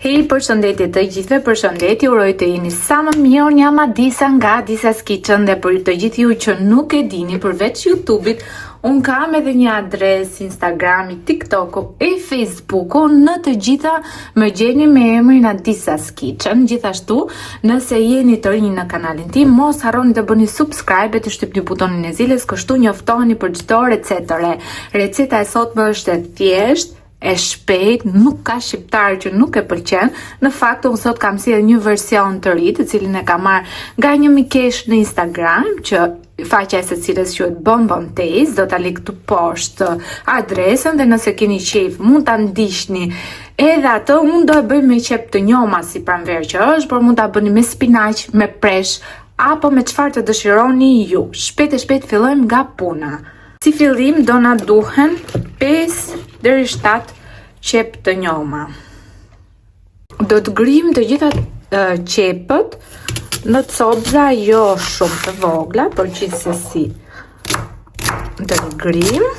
Hej, përshëndetje të gjithëve, përshëndetje, uroj të jeni sa më mirë, unë jam Adisa nga Adisa's Kitchen dhe për të gjithë ju që nuk e dini përveç YouTube-it, unë kam edhe një adresë Instagrami, TikToku e Facebooku, në të gjitha më gjeni me emrin Adisa's Kitchen. Gjithashtu, nëse jeni të rinj në kanalin tim, mos harroni të bëni subscribe e të shtypni butonin e ziles, kështu njoftoheni për çdo recetë të re. Receta e sotme është e thjeshtë, e shpejtë, nuk ka shqiptar që nuk e pëlqen. Në fakt unë sot kam sjellë një version të ri, të cilin e kam marrë nga një mikeshë në Instagram, që faqja e së cilës quhet Bonbon Taste, do ta lë këtu poshtë adresën dhe nëse keni qejf mund ta ndiqni edhe atë. Unë do e bëj me qepë të njoma si pranverë që është, por mund ta bëni me spinaq, me presh apo me çfarë të dëshironi ju. Shpejt e shpejt fillojmë nga puna. Si fillim do na duhen 5 deri 7 qepë të njoma. Do të grijmë të gjitha qepët në copëza jo shumë të vogla, por gjithsesi do të grijmë.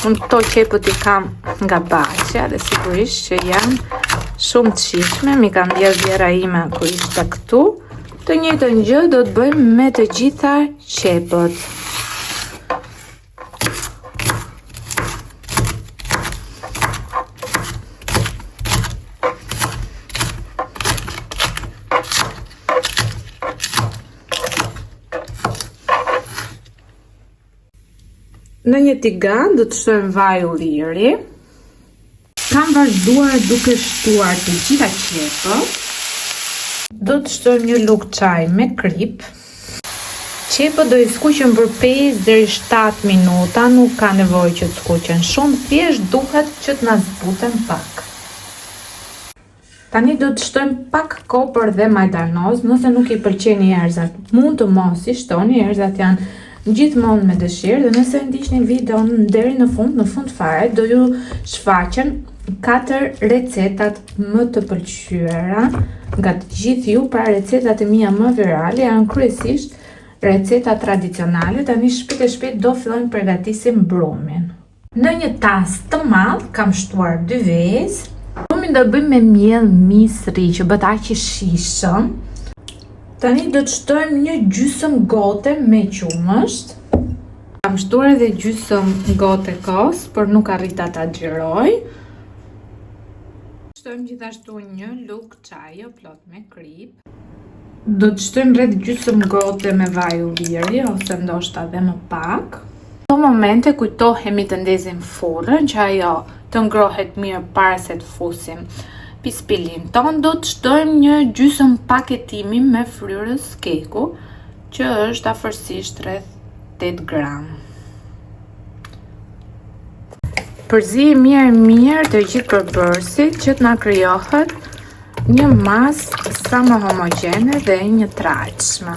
Unë këto qepët i kam nga bahçja dhe sigurisht që janë shumë të shijshme, m'i ka mbjellë vjehrra ime kur ishte këtu. Të njëjtën gjë do të bëjmë me të gjitha qepët. Në një tigan do të shtojmë vaj ulliri. Kam vazhduar duke shtuar të gjitha qepët. Do të shtojmë një lugë çaj me kripë. Qepët do i skuqim për 5 deri 7 minuta, nuk ka nevojë që të skuqen shumë, thjesht duhet që të na zbuten pak. Tani do të shtojmë pak kopër dhe majdanoz, nëse nuk i pëlqeni erëzat, mund të mos i shtoni, erëzat janë gjithmonë me dëshirë dhe nëse ndiqni videon deri në fund, në fund fare do ju shfaqen katër recetat më të pëlqyera nga të gjithë ju, pra recetat e mia më virale janë kryesisht receta tradicionale, tani shpejt e shpejt do fillojmë përgatisim brumin. Në një tas të madh kam shtuar dy vezë. Brumin do e bëjmë me miell misri që bëhet aq i shijshëm. Tani do të shtojmë një gjysmë gote me qumësht. Kam shtuar edhe gjysmë gote kos, por nuk arrita ta xhiroj. Shtojmë gjithashtu një lugë çaji plot me kripë. Do të shtojmë rreth gjysmë gote me vaj ulliri ose ndoshta dhe më pak. Në këto momente kujtohemi të ndezim furrën që ajo të ngrohet mirë para se të fusim pispillin tonë. Do të shtojmë një gjysmë paketimi me fryrës keku që është afërsisht rreth 8 gram. Përziejmë mirë mirë të gjithë përbërësit që të na krijohet një masë sa më homogjene dhe e njëtrajtshme.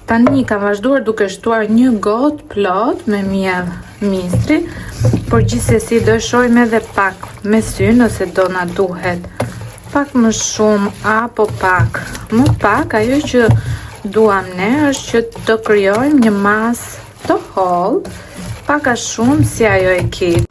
Tani kam vazhduar duke shtuar një gotë plot me miell misri, por gjithsesi do e shohim edhe pak me sy nëse do na duhet pak më shumë apo pak më pak, ajo që duam ne është që të krijojmë një masë të hollë, pak a shumë si ajo e kekut.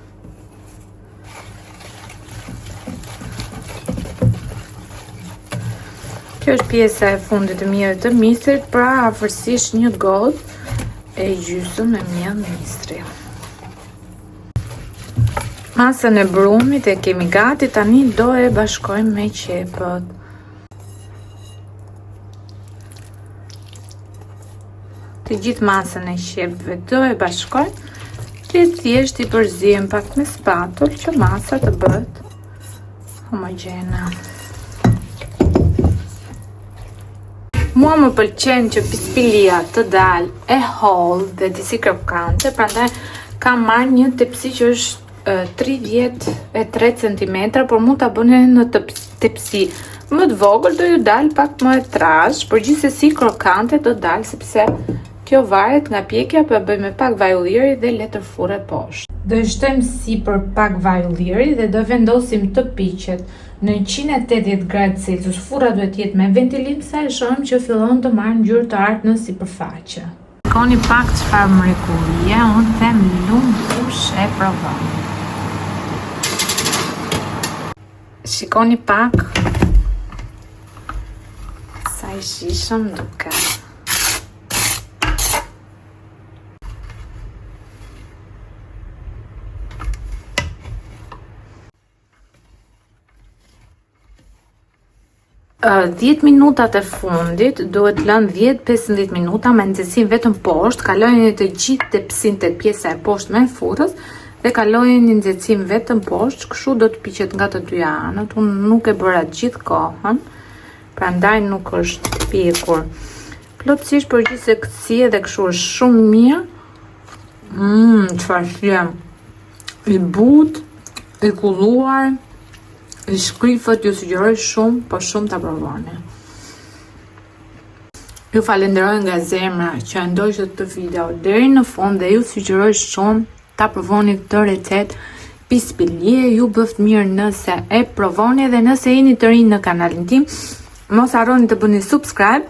Kjo është pjesa e fundit e miellit të misrit, pra afërsisht një gotë e gjysmë me miell misri. Masën e brumit e kemi gati, tani do e bashkojmë me qepët. Të gjithë masën e qepëve do e bashkojmë dhe thjesht i përziejmë pak me spatulë që masa të bëhet homogjene. Mua më pëlqen që pispilia të dalë e hollë dhe disi krokante, prandaj kam marrë një tepsi që është 33 cm, por mund ta bëni në tepsi më të vogël, do ju dalë pak më e trashë, por gjithsesi krokante do dalë sepse kjo varet nga pjekja, po e bëj me pak vaj ulliri dhe letër furre poshtë. Do i shtojmë sipër pak vaj ulliri dhe do e vendosim të piqet në 180 gradë Celsius. Furra duhet të jetë me ventilim sa e shohim që fillon të marrë ngjyrë të artë në sipërfaqe. Shikoni pak çfarë mrekullie, unë them lum kush e provon. Shikoni pak sa i shijshëm duket. 10 minutat e fundit duhet lënë 10-15 minuta me nxehtësinë vetëm poshtë, kalojeni të gjithë tepsinë tek pjesa e poshtme e furrës dhe kalojeni nxehtësinë vetëm poshtë, kështu do të piqet nga të dyja anët. Unë nuk e bëra gjithë kohën, prandaj nuk është pjekur plotësisht, por gjithsesi edhe kështu është shumë mirë. Mmm, çfarë shije. I butë, i kulluar, i shkrifët, ju sugjeroj shumë, po shumë ta provoni. Ju falenderoj nga zemra që e ndoqët këtë video deri në fund dhe ju sugjeroj shumë ta provoni këtë recetë pispilie, ju bëftë mirë nëse e provoni dhe nëse jeni të rinj në kanalin tim, mos harroni të bëni subscribe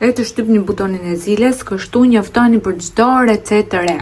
dhe të shtypni butonin e ziles, kështu njoftoheni për çdo recetë të re.